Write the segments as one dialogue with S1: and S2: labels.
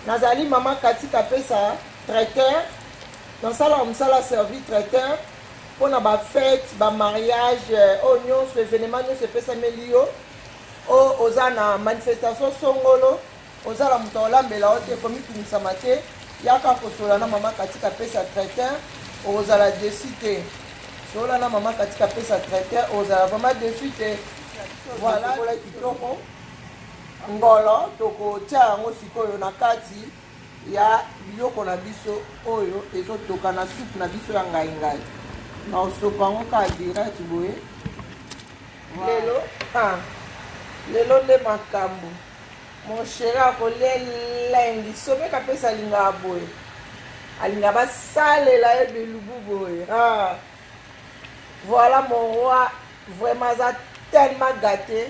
S1: Nazali mama Cathy Kapesa, traiteur. Nasalaka mosala service traiteur mpo na bafete, bamariage, oyo nyonso, evenement nyonso epesameli yo. Oyo oza na manifestation songolo, oza na moto akolambela yo te, komitungisama te, yaka kosolola na mama Cathy Kapesa traiteur, okozala deçu te. Solola na mama Cathy Kapesa traiteur, okozala vraiment deçu te. Voilà, kitoko. Ngolo tokotia yango sikoyo na kati ya biloko na biso oyo ezotoka na supu na biso ya ngai ngai. Na osopa yango kaka direct boye. Lelo, ah, lelo nde makambo. Mon chéri akolia elengi. Someka apesa alingaka boye. Alingaka basalela ye bilubu boye. Ah. Voilà mon roi, vraiment aza tellement gâté.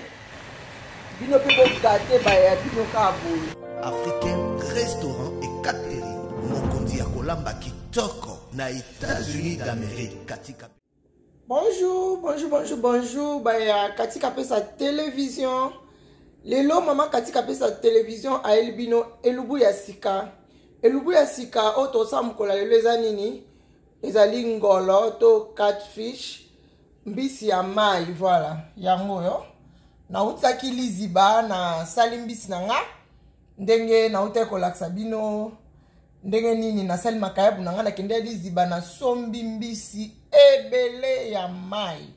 S1: Bino pe bo gâté ba ya bino kaka boye.
S2: Africain restaurant et catering mokonzi ya kolamba kitoko na États-Unis d'Amérique katika.
S1: Bonjour, bonjour, bonjour, bonjour ba ya Katika Pesa télévision. Lelo mama Katika Pesa télévision ayeli bino elubu ya sika. Elubu ya sika oyo tosala mokolo ya lelo eza nini? Ezali ngolo to catfish, mbisi ya mai. Voilà, yango oyo. Nautaki liziba, nasali mbisi na nga ndenge nautaki kolakisa bino ndenge nini nasali makayabu na nga. Nakende liziba, nasombi mbisi ebele ya mai.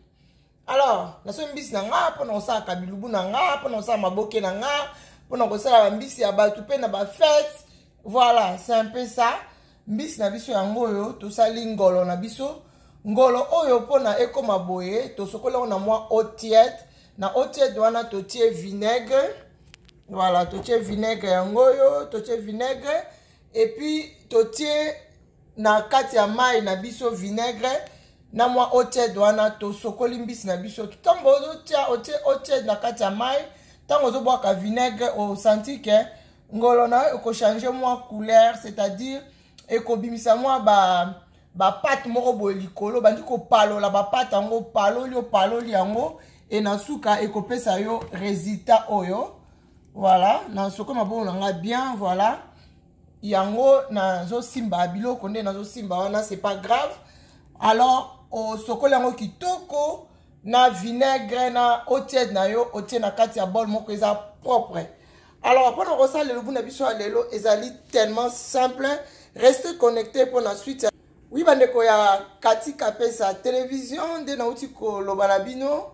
S1: Alors nasombi mbisi na nga mpona kosalaka bilubu na nga, mpona kosala maboke na nga, mpona kosala bambisi ya bato mpe na bafete. Voilà, c'est un peu ça. Mbisi na biso yango oyo tosali ngolo na biso. Ngolo oyo mpona ekoma boye, tosokoli yango na mwa eau tiède. Na eau tiède wana totie vinaigre. Voilà, totie vinaigre yango oyo, totie vinaigre et puis totie na kati ya mai na biso vinaigre na mwa eau tiède wana tosokoli mbisi na biso. Ntango ozotia, otie eau tiède na kati ya mai, ntango ozobwaka vinaigre, osanti ke ngolo na yo ekochange mwa couleur, c'est-à-dire ekobimisa mwa ba pâte moko boye likolo, bandi kopalola ba pâte yango, paloli opaloli yango, e na suka ekopesa yo résultat oyo. Voilà, na soko mabongo na nga bien. Voilà, yango nazosimba biloko nde nazosimba wana, c'est pas grave. Alors osokoli yango kitoko na vinaigre na eau tiède na yo, otie na kati ya bol moko eza propre. Alors mpona kosala elubu na biso ya lelo ezali tellement simple. Restez connecté mpona suite. Oui, bandeko ya Cathy Kapesa télévision, nde nauti koloba na bino.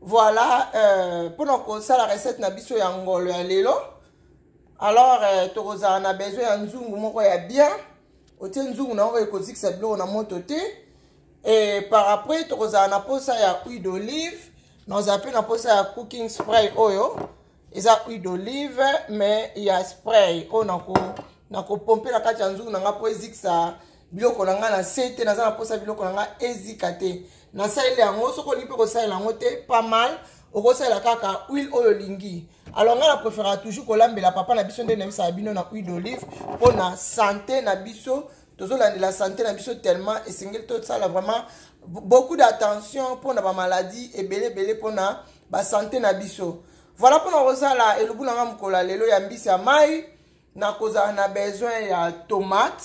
S1: Voilà, mpona kosala recette na biso ya ngolo ya lelo. Alors tokozala na besoin ya nzungu moko ya bien. Otie nzungu na oyo ekozikisa biloko na moto te. Et par après tokozala na posa ya huile d'olive, nakozala mpe na posa ya cooking spray oyo eza huile d'olive mais ya spray oyo nakopompe na kati ya nzungu na nga mpo ezikisa biloko na nga na se te. Naza na posa biloko na nga ezika te. Nasaleli yango, soki olingi mpe kosalela yango te, pas mal, okosalela kaka huile oyo olingi. Alors nga na préférera toujours kolambela papa na biso nde nayebisaka bino na huile d'olive mpo na santé na biso. Tozolandela santé na biso tellement esengeli tosala vraiment beaucoup d'attention mpo na bamaladie ebele ebele mpo na basanté na biso. Voilà, mpona kozala elubu na nga mokolo ya lelo ya mbisi ya mai, nakozala na besoin ya tomate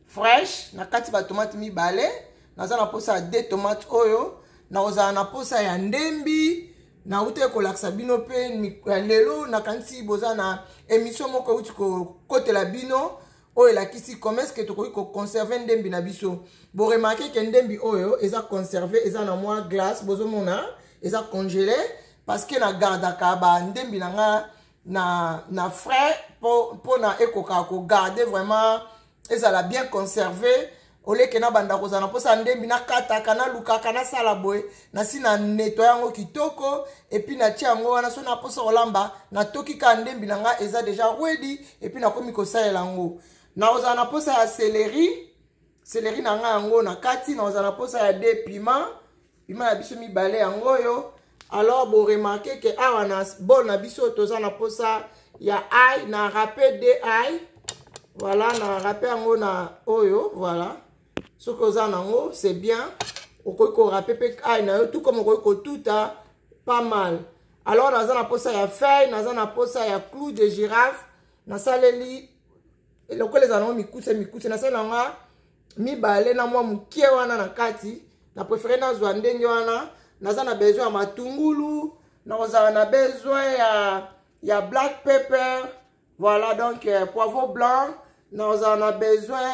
S1: fraîche na kati, ba tomate mibale, naza na posa ya 2 tomate oyo. Nakozala na posa ya ndembi, nauti kolakisa bino mpe lelo. Nakanisi boza na émission moko euti kokotela bino oyo elakisi comment est-ce que tokoki koconserve ndembi na biso. Boremarke ke ndembi oyo eza conserve, eza na mwa glace, bozomona eza congelé parce que nagardaka bandembi na nga na frais mpo na ekoka kogarde vraiment, ezala bien conservé. Oleke na banda kozala na mposa ndembi, nakataka, nalukaka, nasala boye, nasi na nettoyer yango kitoko et puis natia yango wana. So na mposa kolamba, natoki kaka ndembi na nga, eza déjà ready et puis nakomi kosalela yango. Nakozala na mposa ya céleri, céleri na nga yango na kati. Nakozala na mposa ya deux piment, piment na biso mibale yango oyo. Alors boremarke ke awa na bol na biso toza na mposa ya ail, na râper deux ail. Voilà, na râper yango na oyo. Voilà, soki oza nango, c'est bien, okoki korâper mpe ail na yo, tout comme okoki kotuta, pas mal. Alors naza na posa ya feuille, naza na posa ya clou de girofle. Nasaleli Lokola ezala nango mikuse mikuse, nasali nanga mibale na mwa mokie wana na kati. Na préféré nazwa ndenge wana. Naza na besoin ya matungulu, nakozala na besoin ya black pepper, voilà, donc poivre blanc. Nakozala na besoin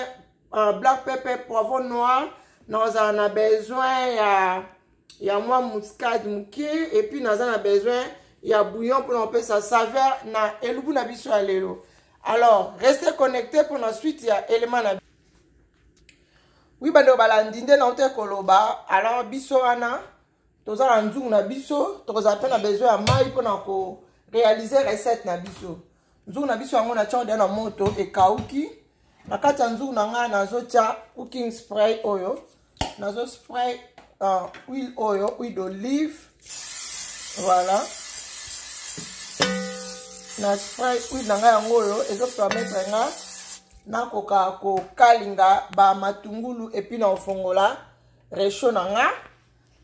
S1: black pepper, poivre noir. Nakozala na besoin ya mwa muscade mokie, et puis naza na besoin ya bouillon mpona kopesa saveur na elubu na biso ya lelo. Alors restez connecté mpona suite ya élément na. Oui, bandeko balandi, nde na te koloba. Alors biso wana toza na nzungu na biso, tokozala mpe na besoin ya mai mpona koréaliser recette na biso. Nzungu na biso yango natia odia na moto, ekauki. Na kati ya nzungu na ngai nazotia cooking spray oyo, nazo spray huile oyo, huile d'olive. Voilà, na spray huile na ngai yango oyo ezopermettre nga nakoka kokalinga bamatungulu, et puis na kofongola réchaud na nga.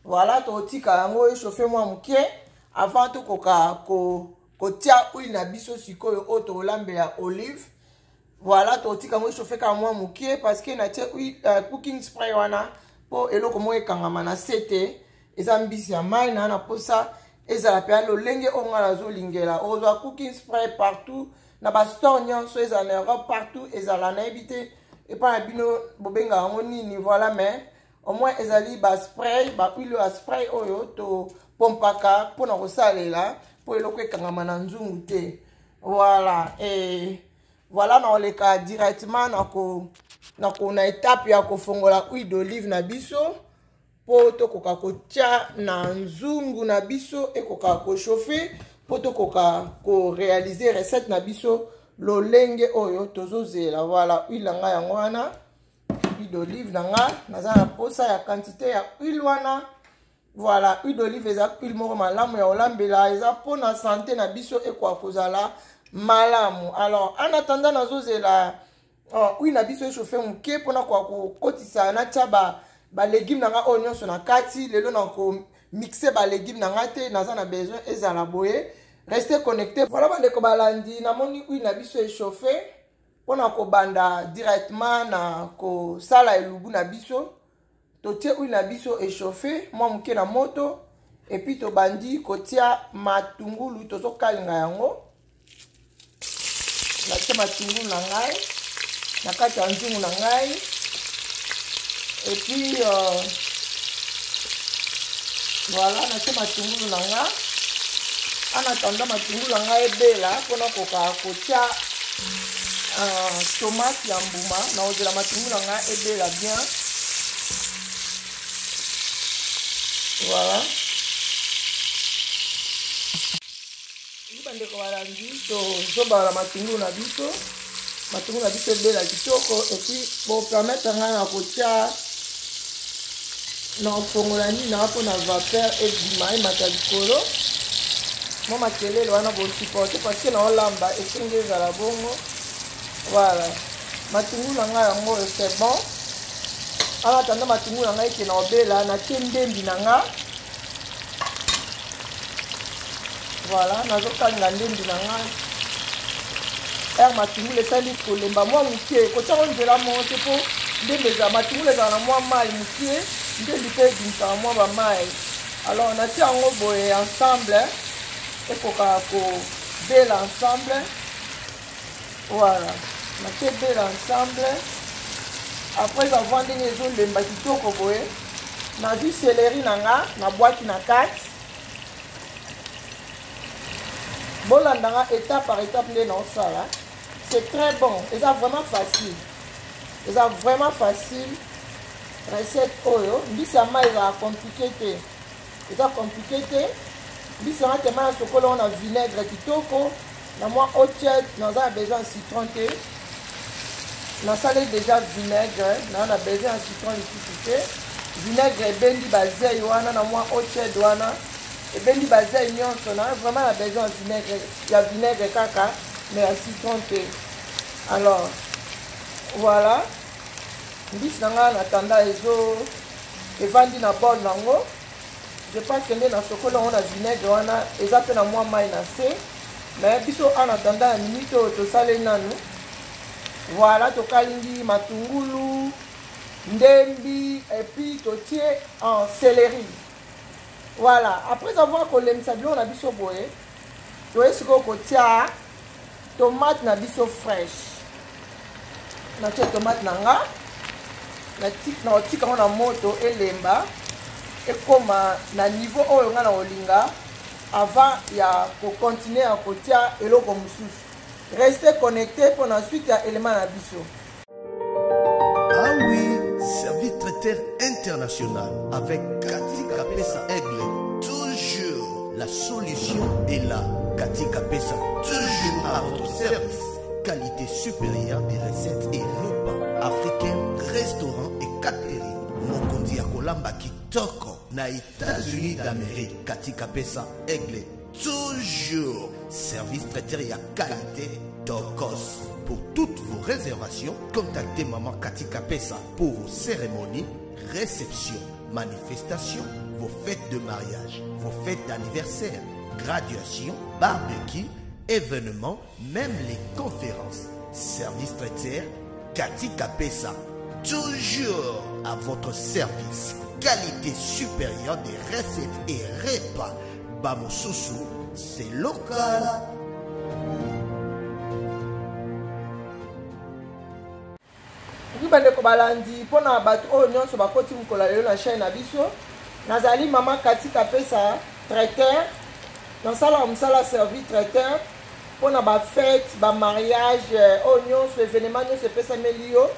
S1: Voilà, tokotika yango echauffe mwa moke avant tokoka kotia huile na biso sikoyo oyo tokolambela olive. Voilà, tokotika yango echauffe kaka mwa moke parce que natie huile, cooking spray wana mpo eloko moko ekangama na se te. Eza mbisi ya mai na posa ezala mpe ya lolenge oyo ngai nazolingela. Okozwa cooking spray partout na bastore nyonso, ezala na Europe partout, ezala, nayebi te epai na bino bobengaka yango nini. Voilà, mais au moins ezali baspray, bahuile ya spray oyo topompaka mpona kosalela mpo eloko ekangama na nzungu te. Voilà, et voilà, naoleka directement na étape ya kofongola huile d'olive na biso mpo tokoka kotia na nzungu na biso, ekoka kochauffe mpo tokoka koréaliser recette na biso lolenge oyo tozozela. Voilà, huile na ngai yango wana, huile d'olive na nga. Naza na posa ya quantité ya huile wana. Voilà, huile d'olive eza huile moko malamu ya kolambela, eza mpona santé na biso ekoka kozala malamu. Alors, en attendant nazozela huile na biso echauffe moke mpona koka kokotisa, natia balégume na nga oyo nyonso na kati. Lelo na komixer balégume na nga te, naza na besoin ezala boye. Restez connecté. Voilà, bandeko balandi, namoni huile na biso echauffe mpona kobanda directement na kosala elubu na biso. Totie huile na biso echauffe mwa moke na moto, et puis tobandi kotia matungulu, tozokalinga yango. Natie matungulu na ngai na kati ya nzungu na ngai, et puis voilà, natie matungulu na nga. En attendant matungulu na ngai ebela mpona koka kotia tomate ya mbuma, na kozela matungulu na ngai ebela bien. Voilà, bandeko balandi, tozobala matungulu na biso. Matungulu na biso ebela kitoko, et puis bopermettre ngai na kotia, na kofongola nini nanga mpona vapeur ebima, emata likolo. Mwa makelele wana bosupporte parce que naolamba, esengi ezala bongo. Voilà, matungulu na ngai yango, c'est bon. En attendant matungulu na ngai eke na obela, natie ndembi na nga. Voilà, nazokalinga ndembi na ngai. Ere matungulu esali kolemba mwa moke, kotiango nzela moko te mpo ndembi ezala, matungulu ezala na mwa mai moke, ndembi mpe ebimisaka mwa bamai. Alors natia yango boye ensemble, ekoka kobela ensemble. Voilà, natie bela ensemble. Après avoir ndenge ezolemba kitoko boye, nazwi céleri na nga, nabwaki na kati. Bolanda nga étape par étape nde naosala. C'est très bon, eza vraiment facile, eza vraiment facile recette oyo. Mbisi ya mai ezala compliqué te, eza compliqué te. Mbisi yanga tema na sokolo ngo na vinaigre kitoko na mwa eau tiède. Naza na besoin ya citron te, nasali déjà vinaigre, naa na besoin ya citron lisusu te. Vinaigre ebendi bazei wana na mwa eau tiède wana, ebendi bazei nyonso. Na vraiment na besoin ya vinaigre, ya vinaigre kaka, mais ya citron te. Alors voilà, mbisi na ngai na tanda ezo evandi na bol nango. Je pense que nde na sokolo yango na vinaigre wana, eza mpe na mwa mai na se. Mais biso en attendant ya minute oyo tosaleli nanu. Voilà, tokalingi matungulu, ndembi et puis totie en céleri. Voilà, après avoir kolemisa biloko na biso boye, toye sikoyo kotia tomate na biso fraîche. Natie tomate na nga, nakotika yango na moto elemba ekoma na niveau oyo nga na kolinga avant ya kocontinue ya kotia eloko mosusu. Restez connecté pour la suite ya élément na biso.
S2: Ah oui, service traiteur international avec Cathy Kapesa Aigle. Toujours la solution est là. Cathy Kapesa, toujours à votre service. Qualité supérieure des recettes et repas africains, restaurants et catering. Mokonzi ya kolamba kitoko na États-Unis d'Amérique. Cathy Kapesa Aigle, toujours service traiteur ya qualité tokos. Pour toutes vos réservations, contactez Maman Cathy Kapesa pour vos cérémonies, réceptions, manifestations, vos fêtes de mariage, vos fêtes d'anniversaire, graduation, barbecue, événements, même les conférences. Service traiteur Cathy Kapesa, toujours à votre service. Qualité supérieure des recettes et repas. Bamosusu, c'est local.
S1: Oki bandeko balandi mpona bato oyo nyonso bakoti mokolo ya lelo na chaîne na biso, nazali mama Cathy Kapesa traiteur, nasalaka mosala service traiteur mpona bafete, bamariage, oyo nyonso événement nyonso epesameli yo,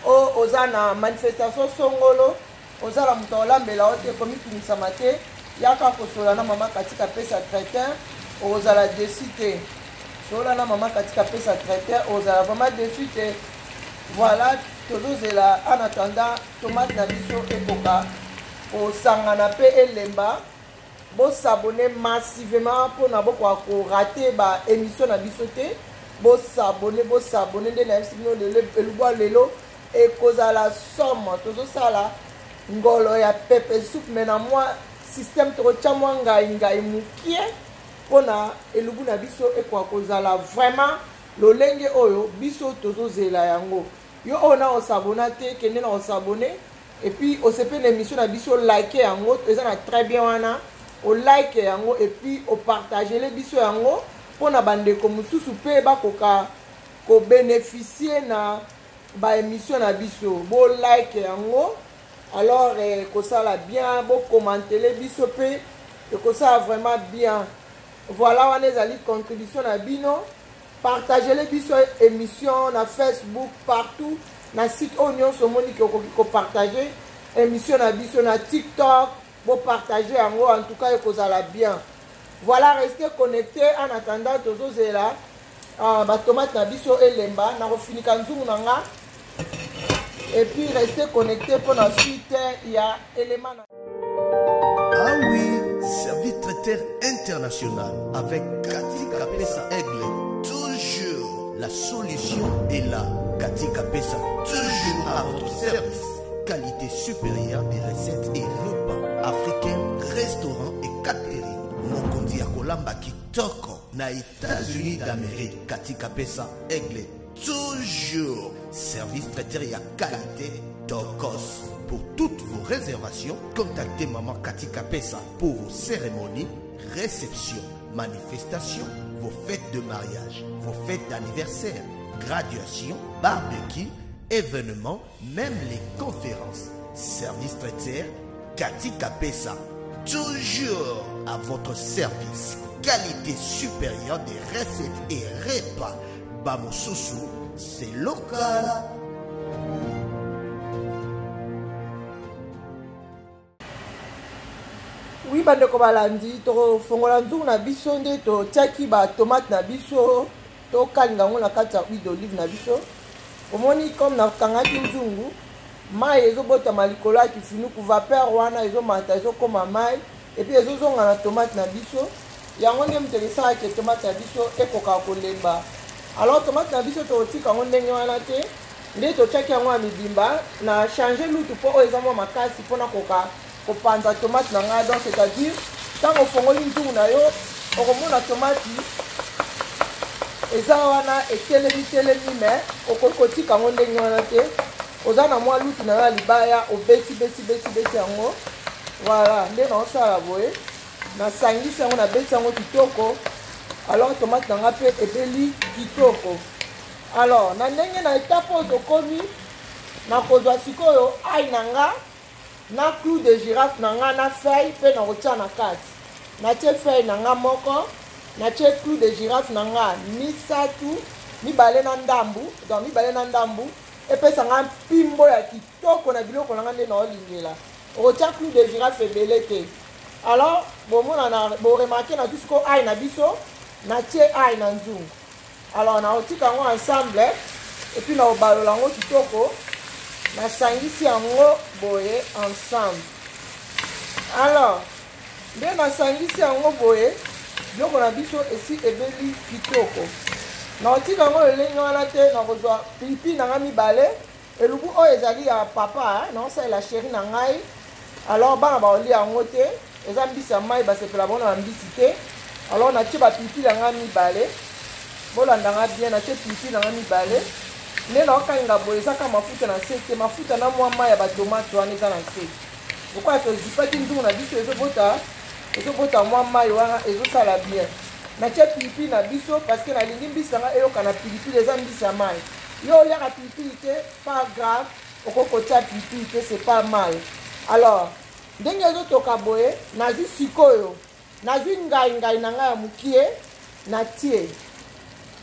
S1: oyo oza na manifestation songolo, oza na moto akolambela yo te, komitungisama te, yaka kosola na mama Cathy Kapesa traiteur, okozala déçu te. Sola na mama Cathy Kapesa traiteur, okozala vraiment déçu te. Voilà, tozozela en attendant tomate na biso ekoka kosangana mpe elemba. Bosabone massivement mpona bokoka korate ba émission na biso te. Bosabone, bosabone nde nayebisi bino lelo, elubwa lelo ekozala somme. Tozosala ngolo ya pepe soupe, mais na mwa système tokotya mwa ngai ngai mokie mpona elubu na biso ekoka kozala vraiment lolenge oyo biso tozozela yango. Yo oyo na osabona te, kende na osabone et puis osepe na émission na biso, like yango, eza na très bien wana, olike yango et puis opartagele biso yango mpona bandeko mosusu mpe bakoka kobénéficie na baémission na biso. Bolike yango, alors ekosala bien, bokomantele biso mpe ekosala vraiment bien. Voilà, wana ezali contribution na bino. Partagele biso émission na Facebook, partout na site oyo nyonso omoni ke okoki kopartage émission na biso, na TikTok bopartage yango, en tout cas ekozala bien. Voilà, restez connecté en attendant tozozela batomate na biso elemba na kofinika nzungu na nga, et puis restez connecté pour la suite ya élément na.
S2: Ah oui, service traiteur international avec Cathy Kapesa Aigle. Toujours la solution est là. Cathy Kapesa, toujours à votre service. Qualité supérieure des recettes et repas africains, restaurants et catering. Mokonzi ya kolamba kitoko na États-Unis d'Amérique. Cathy Kapesa Aigle, toujours service traiteur ya qualité tokos. Pour toutes vos réservations, contactez Maman Cathy Kapesa pour vos cérémonies, réceptions, manifestations, vos fêtes de mariage, vos fêtes d'anniversaire, graduation, barbecue, événements, même les conférences. Service traiteur Cathy Kapesa, toujours à votre service. Qualité supérieure des recettes et repas. Bamosusu, c'est local.
S1: Oui, bandeko balandi, tofongola nzungu na biso nde totiaki batomate na biso, tokalinga yango na kati ya huile d'olive na biso. Omoni comme nakangaki nzungu, mai ezobotama likolo ya kifinuku, vapeur wana ezomata, ezokoma mai et puis ezozonga na tomate na biso. Yango nde moto esalaka tomate na biso ekoka kolemba. Alors tomate na biso tokotika yango ndenge wana te, nde totiaki yango ya mibimba na change lutu mpo oyo eza mwa makasi mpona koka kopanza tomate na ngai. Donc c'est-à-dire ntango ofongoli nzungu na yo, okomona tomate Eza wana etelemi telemi, mais okoki kotika yango ndenge wana te. Oza na mwa lutu na yo ya libaya, obeti beti beti beti yango. Voilà, nde naosala boye, nasangisi yango, nabeti yango kitoko. Alors tomate na nga mpe ebeli kitoko. Alors na ndenge na etape oyo tokomi, nakozwa sikoyo ail na nga na clou de giraffe na nga na feuille mpe nakotia na kati. Natie feuille na nga moko, natie clou de giraffe na nga misatu, mibale na ndambu, donc mibale na ndambu epesa nga mpimbo ya kitoko na biloko na nga nde naolingela. Okotia clou de giraffe ebele te. Alors bomona na boremarke na biso ko ail na biso, natie ail na nzungu. Alors nakotika yango ensemble et puis nakobalola yango kitoko, nasangisi yango boye ensemble. Alors nde nasangisi yango boye, biloko na biso esi ebeli kitoko. Nakotika yango lolenge wana te, nakozwa pilipili na ngai mibale. Elubu oyo ezali ya papa, nakosalela chéri na ngai. Alors bana bakolia yango te, eza mbisi ya mai, basepela bango na bambisi te. Alors natie bapilipili ya ngai mibale, bolanda ngai bien. Natie pilipili na ngai mibale nde naokalinga boye. Eza kaka mafuta na se te, mafuta na mwa mai ya batomate wana eza na se. Lokola tozipaki nzungu na biso, ezobota ezobota mwa mai wana, ezosala bien. Natie pilipili na biso parce que nalingi mbisi na ngai eyoka na pilipili. Eza mbisi ya mai, yo oliaka pilipili te, pas grave, okoki kotia pilipili te, c'est pas mal. Alors ndenge ezotoka boye, nazwi sikoyo, nazwi ngai ngai na ngai ya mokie, natie.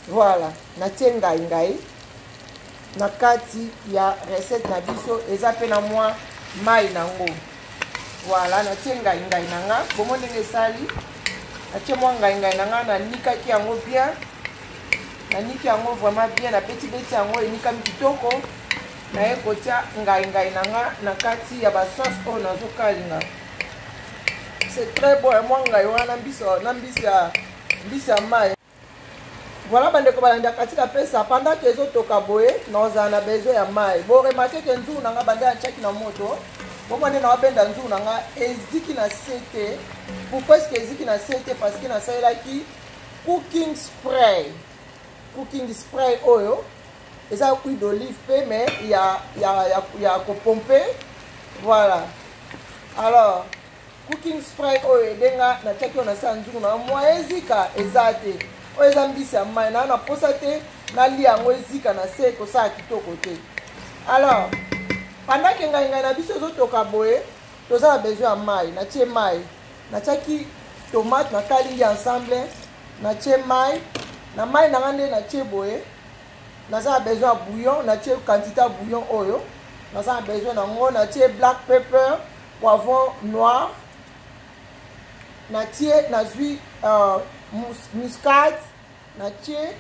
S1: Voilà, natie ngai ngai na kati ya recette na biso, eza mpe na mwa mai nango. Voilà, natie ngai ngai na nga, bomo ndenge esali. Natie mwa ngai ngai na nga, nanikaki yango bien, naniki yango vraiment bien, nabetibeti yango, enikami kitoko. Naye kotia ngai ngai na nga na kati ya basauce oyo nazokalinga. C'est très bon mwa ngai wana na mbisi ya mai. Voilà bandeko balandi katika pesa, pendant que ezotoka boye, nazala na besoin ya mai. Boremarke ke nzungu na nga banda natiaki na moto, bomwa nde naobenda nzungu na nga eziki na se te. Pourquoi est-ce que eziki na se te? Parce que nasalelaki cooking spray. Cooking spray oyo eza huile d'olive mpe, mais ya kopompe. Voilà, alors cooking spray oyo edenga natiaki oyo nasala nzungu na mwa ezika eza te. Oyo eza mbisi ya mai, naa na posa te nalia yango ezika na se, ekosala kitoko te. Alors pendant ke ngai ngai na biso ezotoka boye, toza na besoin ya mai. Natie mai, natiaki tomate, nakalingi ensemble, natie mai na mai na nga nde natie boye. Naza na besoin ya bouillon, natie quantité ya bouillon oyo naza na besoin nango. Natie black pepper, poivron noir natie, nazwi muscade natie.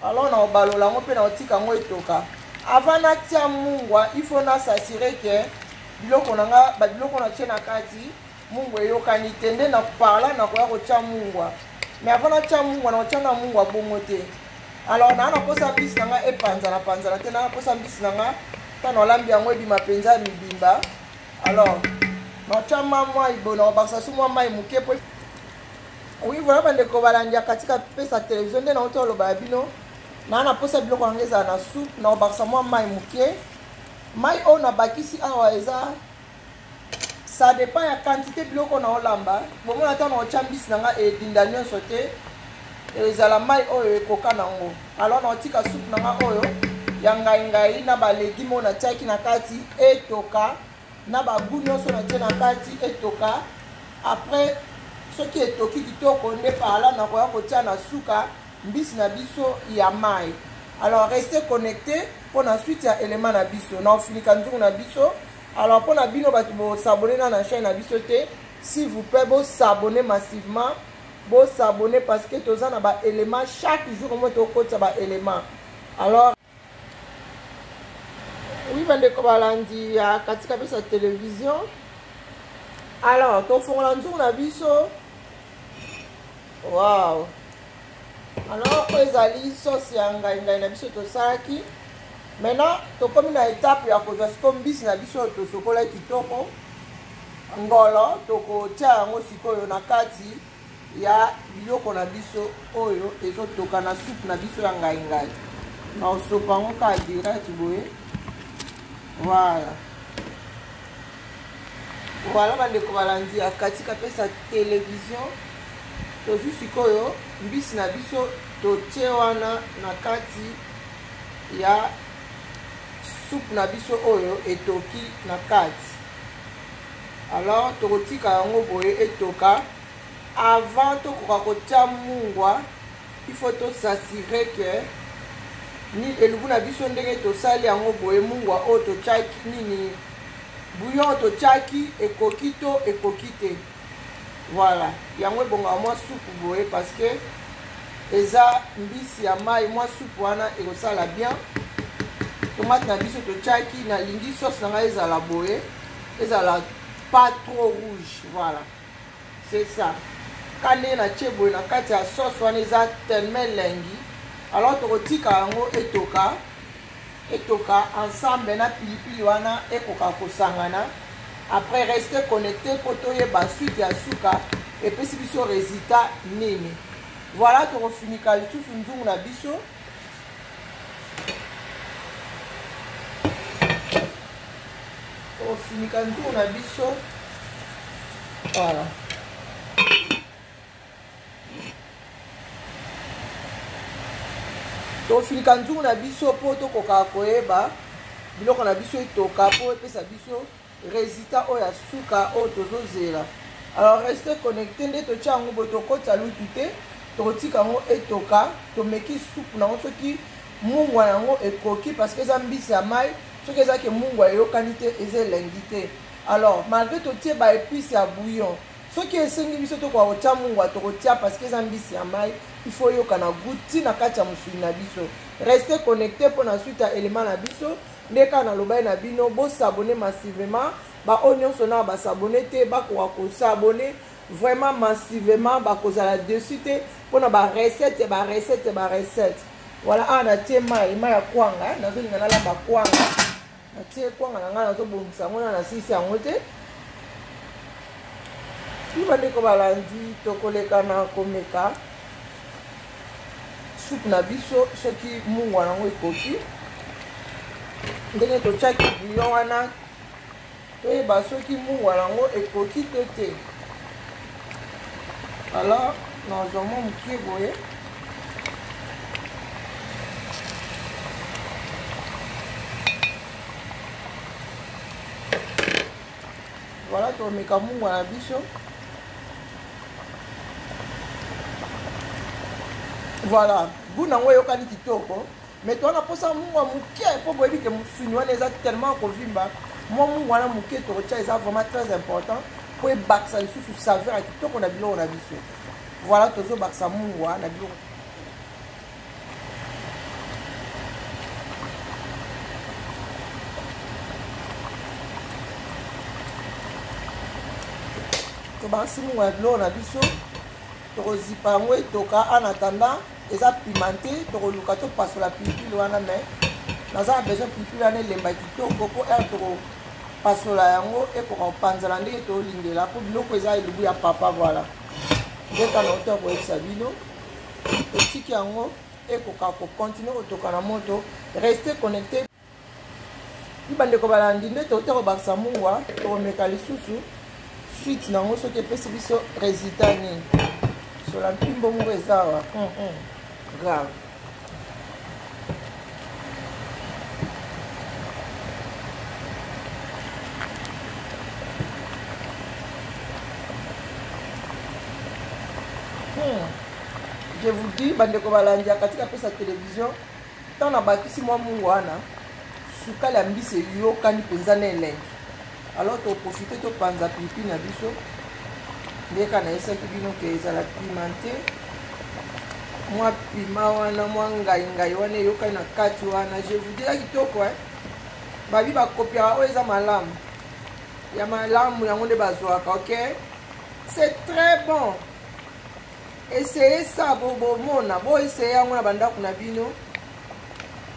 S1: Alors na obalola yango mpe na otika yango etoka. Avant natia mungwa, il faut nasasire ke biloko na nga, babiloko natie na kati, mungwa eyokani te. Nde na parla nakoya kotia mungwa, mais avant natia mungwa, nakotia na mungwa bongo te. Alors naa nakosa mbisi na nga epanzana panzana te, naa nakosa mbisi na nga ntango nalambi yango ebima mpenza ya mibimba. Alors natia ma mwa boye, nakobakisa su mwa mai moke po. Oui, voilà bandeko balandi ya katika pesa télévision, nde nauti oloba ya bino, naa naposa biloko yango ezala na soupe, nakobakisa mwa mai moke. Mai oyo nabakisi awa eza, ça dépend ya quantité biloko na olamba. Bomona, ntango naotya mbisi na nga edinda nyonso te, ezala mai oyo ekoka nango. Alors naotika soupe na nga oyo ya ngai ngai na balégume oyo natiaki na kati etoka, na bagoût nyonso natie na kati etoka. Après soki etoki kitoko, nde par là nakoya kotia na suka mbisi na biso ya mai. Alors restez connecté mpo na suite ya élément na biso na ofinika nzungu na biso. Alors mpo na bino bato bosabone na chaîne na biso te, s'il vous plaît, bosabone massivement, bosabone parce que toza na baélément chaque jour mo tokotisa baélément. Alors oui, bandeko balandi ya katika pesa télévision, alors tofongola nzungu na biso. Wow, alors oyo ezali sauce ya ngai ngai na biso tosalaki. Maintenant tokomi na étape ya kozwa sikoyo mbisi na biso oyo tosokolaki kitoko ngolo, tokotia yango sikoyo na kati. Ya biloko na biso oyo ezotoka na supu na biso ya ngai ngai. Na osopa yango kaka direct boye. Voilà. Voilà bandeko balandi ya Cathy Kapesa télévision. Tozwi sikoyo mbisi na biso totie wana na kati ya supu na biso oyo etoki na kati. Alors tokotika yango boye etoka. Avant tokoka kotia mungwa, il faut to s'assurer que ni elubu na biso ndenge tosali yango boye, mungwa oyo totiaki nini, bouillon oyo totiaki ekoki to ekoki te. Voilà, yango ebongaka mwa supu boye parce que eza mbisi ya mai, mwa supu wana ekosala bien. Tomate na biso totiaki, nalingi sauce na ngai ezala boye, ezala pas trop rouge. Voilà, c'est ça. Ka ndenge natie boye na kati ya sauce wana eza tellement elengi. Alors tokotika yango etoka, etoka ensemble na pilipili wana ekoka kosangana. Après rester connecté po toyeba suite ya suka epesi biso résultat nini. Voilà, tokofinika lisusu nzungu na biso. Tokofinika nzungu na biso. Voilà. Tokofinika nzungu na biso po tokoka koyeba biloko na biso etoka po epesa biso résultat oyo ya suka oyo tozozela. Alors restez connecté, nde totia yango boye, tokotisa lutu te, tokotika yango etoka, tomeki supu nango soki mungwa yango ekoki parce que eza mbisi ya mai, soki eza ke mungwa eyokani te, eza elengi te. Alors malgré totie ba épices ya bouillon, soki esengi biso tokoka kotia mungwa, tokotia parce que eza mbisi ya mai, il faut yoka na goût ti na kati ya mosuni na biso. Restez connecté pour la suite ya élément na biso. Nde kaka nalobaki na bino, bosabonner massivement. Ba oyo nyonso na basabonner te, bakoka kosabonner vraiment massivement, bakozala dessus te mpona ba recette, ba recette, ba recette. Voilà, awa natie mai, mai ya kwanga, nazolinga nalamba kwanga. Natie kwanga na ngai, nazobongisa yango na nasilisi yango te. Puis bandeko balandi, tokoleka na komeka supu na biso soki mungwa nango ekoki. Ndenge totiaki bouillon wana, toyeba soki mungwa nango ekoki to te. Alors nazwa mwa moke boye. Voilà, tomeka mungwa na biso. Voilà, goût nango eyokani kitoko. Mais toi na posa mungwa moke po boyebi ke mosuni wana eza tellement kovimba. Mwa mungwa wana moke tokotia eza vraiment très important po ebakisa lisusu saveur ya kitoko na biloko na biso. Voilà, tozobakisa mungwa na biloko. Tobakisi mungwa ya biloko na biso, tokozipa yango etoka. En attendant eza pimenté, tokoluka topasola pilipili wana, mais naza na besoin pilipili wana elemba kitoko po heure tokopasola yango ekoka kopanzana ndenge tolingela, po biloko eza elubu ya papa. Voilà, nde kaka na auteur koyebisa bino, totiki yango ekoka kocontinue kotoka na moto. Restez connecté. Puis bandeko balandi, nde tote kobakisa mungwa, tokomeka lisusu suite nango soki epesi biso résultat nini. Sola mpimbo moko eza awa. Grave. Je vous dis, bandeko balandi ya Cathy Kapesa télévision, tant na bakisi mwa mungu wana, sukali ya mbisi eyokani mpenza na elengi. Alors toprofite topanza pilipili na biso, nde kaka nayesaki bino ke ezala pimenté, mwa pima wana, mwa ngai-ngai wana eyokani na kati wana. Je vous dis, eza kitoko, hein? Babi bakopiaka oyo eza malamu, ya malamu yango nde bazwaka, ok? C'est très bon. Essayez ça, bomona, bo essayer yango na bandako na bino,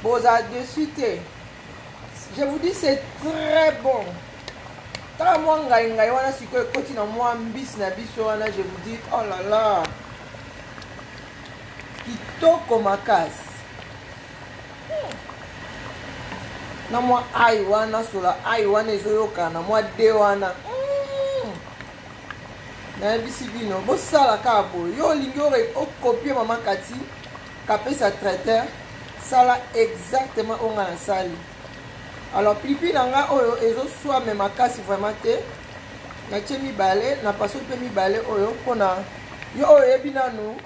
S1: boza dessus te. Je vous dis, c'est très bon. Tala mwa ngai ngai wana sikoyo ekoti na mwa mbisi na biso wana, je vous dis, oh là là, kitoko makasi. Na mwa ai wana, sola ai wana ezoyokana na mwa de wana. Nayebisi bino, bosala kaka boye. Yo olingi okopie mama Kati Kapesa traiteur, sala exactement oyo nga nasali. Alors pilipili na nga oyo ezoswame makasi vraiment te, natie mibale, napasoli mpe mibale oyo mpona yo oyo oyebi nanu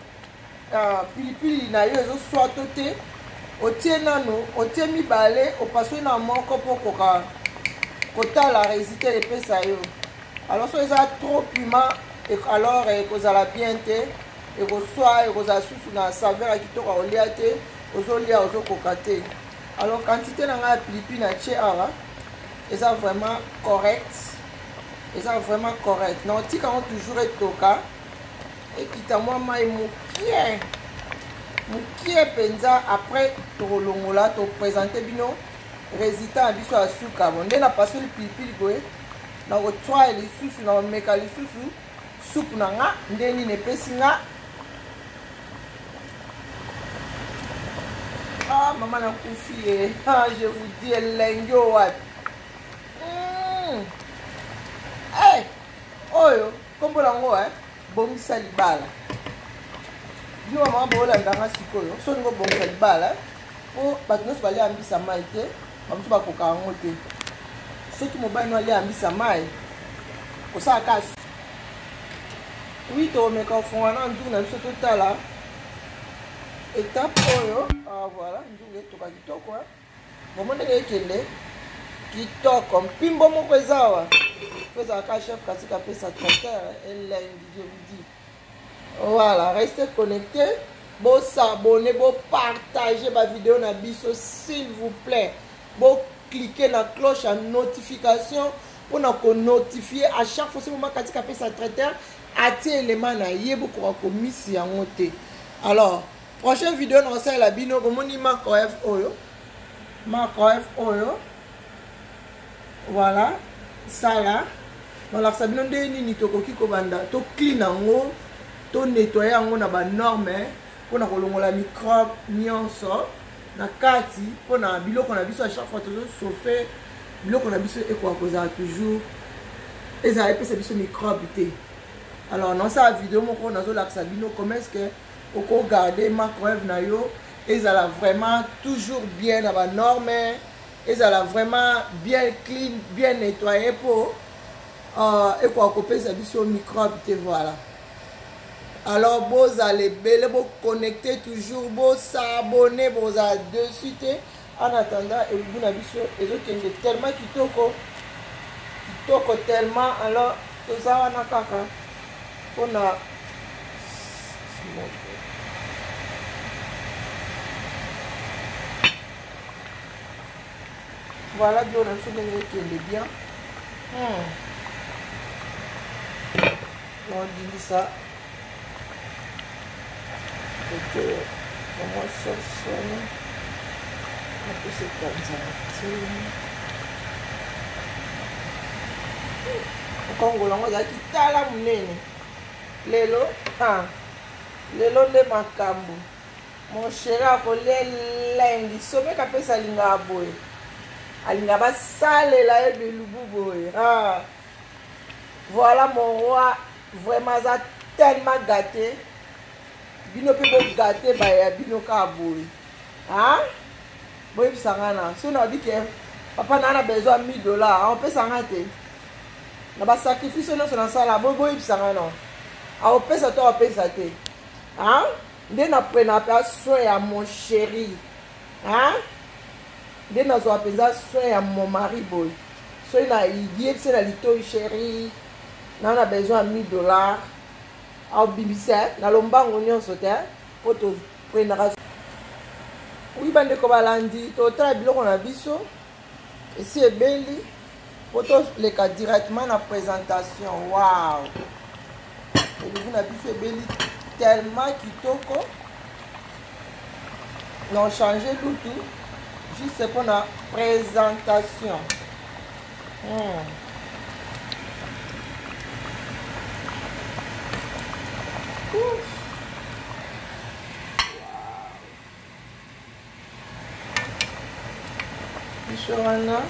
S1: pilipili na yo ezoswa to te, otie nanu, otie mibale, opasoli na moko mpo okoka kotala résultat epesa yo. Alors soki eza trop piment, alors ekozala bien te, ekoswa, ekozala susu na saveur ya kitoko ya kolia te, ozolia ozokoka te. Alors quantité na ngai ya pilipili na tie awa eza vraiment correct, eza vraiment correct. Na otika yango toujours etoka, ekita mwa mai mokie mokie mpenza. Après tokolongola, topresente bino résultat na biso ya suka. Bon, nde napasoli pilipili boye, nakotwai lisusu, nakomeka lisusu supu na nga nde nini epesi nga. Ah, mama nakufi ye. Ah, je vous dis, elengi oyo wapi. Hey, oyo kombo nango, eh, bongisa libala. Bino bamama boolanda nga sikoyo, so olingi obongisa libala, mpo bato nyonso balia mbisa mai te, bamosusu bakoka yango te. Soki mobali no alia mbisa mai, kosala kaka wi, tokomeka kofongola na nzungu na biso, totala étape oyo. Ah, voilà, nzungu etoka kitoko, eh. Bomo ndenge ekende kitoko, mpimbo moko eza awa. Fo ezalaka chef Kati Kapesa traiteur, elengi, je vous dis. Voilà, restez connectés, bosabonne, bopartage bavideo na biso, s'il vous plaît. Boclique na cloche ya notification mpona konotifie à chaque fois soki mama Kati Kapesa traiteur atie elema na ye, bokoka komisi yango te. Alors prochaine vidéo na kosalela bino, bomoni microwave oyo, microwave oyo, voilà, sala balakisa bino ndenge nini tokoki kobanda toclean yango, tonettoye yango na banorme mpona kolongola microbe nyonso na kati, mpona biloko na biso à chaque fois tozochauffe biloko na biso ekoka kozala toujours, ezala epesa biso microbe te. Alors nasala video moko nazolakisa bino comment est-ce que okogarde microwave na yo ezala vraiment toujours bien na banorme, ezala vraiment bien clean, bien nettoyé, mpo ekoka kopesa biso microbe te. Voilà, alors bozala ebele, boconnecte toujours, bosabone, bozala dessus te. En attendant, elubu na biso ezokende tellement kitoko, kitoko tellement. Alors toza wana kaka mpona voilà, biloko na biso ndenge ekende bien. Naodindisa kote mwa sauce wana, napesa epanzana te. Kongola yango ezalaki tala monene lelo. Ah, lelo nde makambo. Mon chéri akolia elengi. Someka apesa, alingaka boye, alingaka basalela ye bilubu boye. Ah. Voilà mon roi, vraiment aza tellement gâté. Bino mpe bogâte baya bino kaka boye. Ah? Boyebisa nga na so nayebi ke papa naa na besoin ya 1000 $, aopesa nga te na basacrifice nyonso nasala. Boyebisa nga no, aopesa to aopesa te? Ah? Nde naprenaka mpe soin ya mon chéri, ah? Nde nazwaka mpenza soin ya mon mari boye. Soki nayebisi na litoi, chéri, naa na besoin ya 1000 $, aobimisa na lombango nyonso te, mpo toprenaka. Wi, bandeko balandi, totala biloko na biso esi ebeli mpo toleka directement na présentation. Wow, elubu na biso ebeli tellement kitoko. Na change lutu juste mpona présentation. Biso wana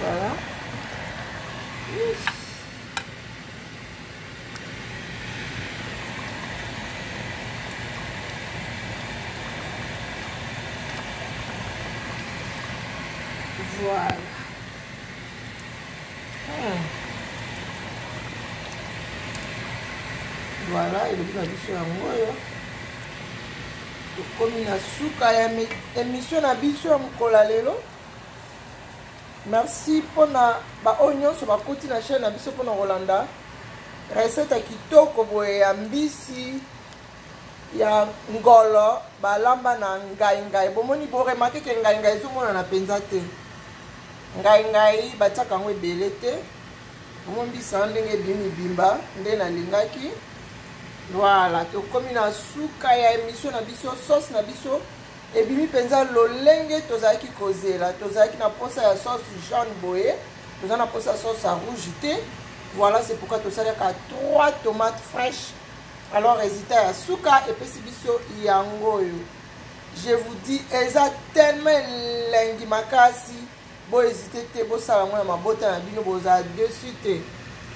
S1: voilà. Voilà. Voilà, elobi na biso yango oyo tokomi na suka ya émission na biso ya mokolo ya lelo. Merci mpona baoyo nyonso bakoti na chaîne na biso mpona kolanda recette ya kitoko boye ya mbisi ya ngolo balamba na ngai ngai. Bomoni, boremarquer ke ngai ngai ezomonana mpenza te. Ngai ngai batiaka yango ebele te. Bomoni mbisi yango ndenge ebimi bimba nde nalingaki. Voilà, tokomi na suka ya émission na biso. Sauce na biso ebimi mpenza lolenge tozalaki kozela. Tozalaki na posa ya sauce jaune boye, toza na posa ya sauce ya rouge te. Voilà, c'est pourquoi tosalaka 3 tomates fraîches. Alors résultat ya suka epesi biso yango oyo. Je vous dis, eza tellement elengi makasi. Bohésite te, bosala yango na mabota na bino, bozala dessus te,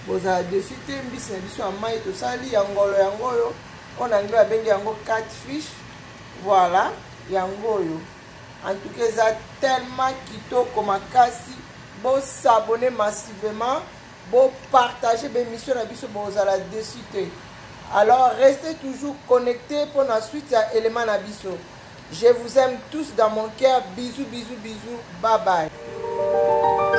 S1: bozala dessus te. Mbisi na biso ya mai tosali ya ngolo yango oyo, oyo na anglais babengi yango catfish. Voilà, yango oyo. En tout cas eza tellement kitoko makasi. Bosabonner massivement, bopartager bémission na biso, bozala dessus te. Alors restez toujours connectés pour la suite ya élément na biso. Je vous aime tous dans mon cœur. Bisous, bisous, bisous. Bye bye.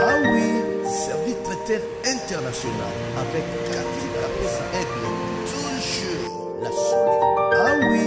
S2: Ah oui, service traiteur international avec Cathy Kapesa Aigle. Toujours la solution. Ah oui,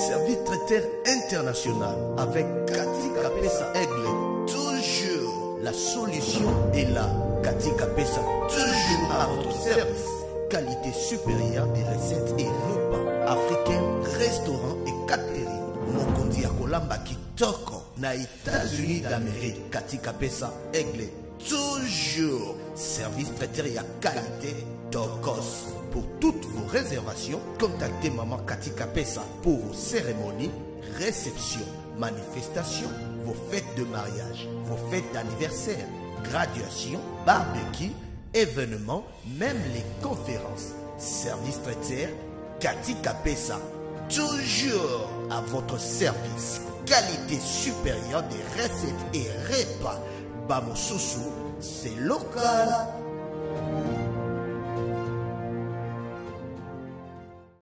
S2: service traiteur international avec Cathy Kapesa Aigle. Toujours la solution est là. Cathy Kapesa, toujours à votre service. Qualité supérieure des recettes et repas africains, restaurants et catering. Mokonzi ya kolamba kitoko na États-Unis d'Amérique. Cathy Kapesa Aigle, toujours service traiteur ya qualité tokos. Pour toutes vos réservations, contactez Maman Cathy Kapesa pour vos cérémonies, réceptions, manifestations, vos fêtes de mariage, vos fêtes d'anniversaire, graduation, barbecue, événements, même les conférences. Service traiteur Cathy Kapesa, toujours à votre service. Qualité supérieure des recettes et repas. Bamosusu, c'est local.